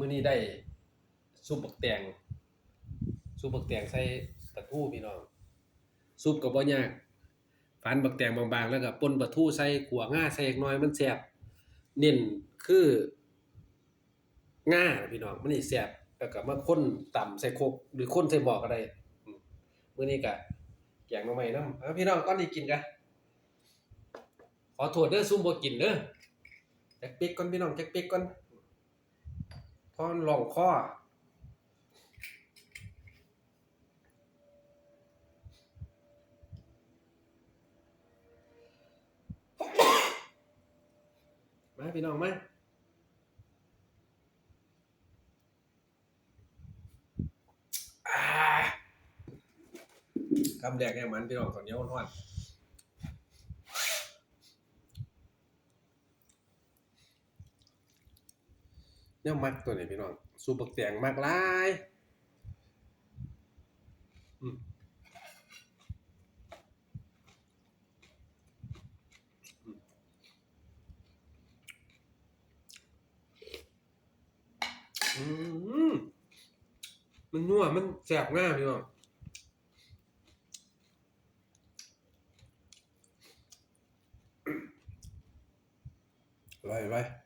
ມື້ນີ້ໄດ້ຊຸບບັກແຕງ ຊຸບບັກແຕງໃສ່ປາທູພີ່ນ້ອງ. ຊຸບກໍບໍ່ຍາກ ຝານບັກແຕງບາງໆ ແລ້ວກໍປົ່ນປາທູໃສ່ ຂົ້ວງາໃສ່ຈັກໜ່ອຍ ມັນແຊບ. ເນັ້ນຄື ງາພີ່ນ້ອງ ມັນຊິແຊບ. ແລ້ວກໍມາຄົນຕຳໃສ່ຄົກ ຫຼືຄົນໃສ່ໝໍ້ກໍໄດ້. ອືມ ມື້ນີ້ກໍແກງໜໍ່ໄມ້ນຳ. ເອົາ ພີ່ນ້ອງ ກ່ອນຊິກິນກະ ຂໍໂທດເດີ ຊຸມບໍ່ກິນເດີ. ຈັກເປັກກ່ອນພີ່ນ້ອງ ຈັກເປັກກ່ອນ ພໍຮ້ອງຄໍ. ມາພີ່ນ້ອງມາ. ອາ ຄຳແລກແຮງມັນພີ່ນ້ອງ ເຂົ້າໜຽວຮ້ອນໆ. ແນວມັກຕົວນີ້ພີ່ນ້ອງ ຊຸບບັກແຕງມັກຫຼາຍ. ອືມ ອືມ ອືມ ມັນນົວ ມັນແຊບງາມພີ່ນ້ອງ. ອະລ່ອຍ ອະລ່ອຍ.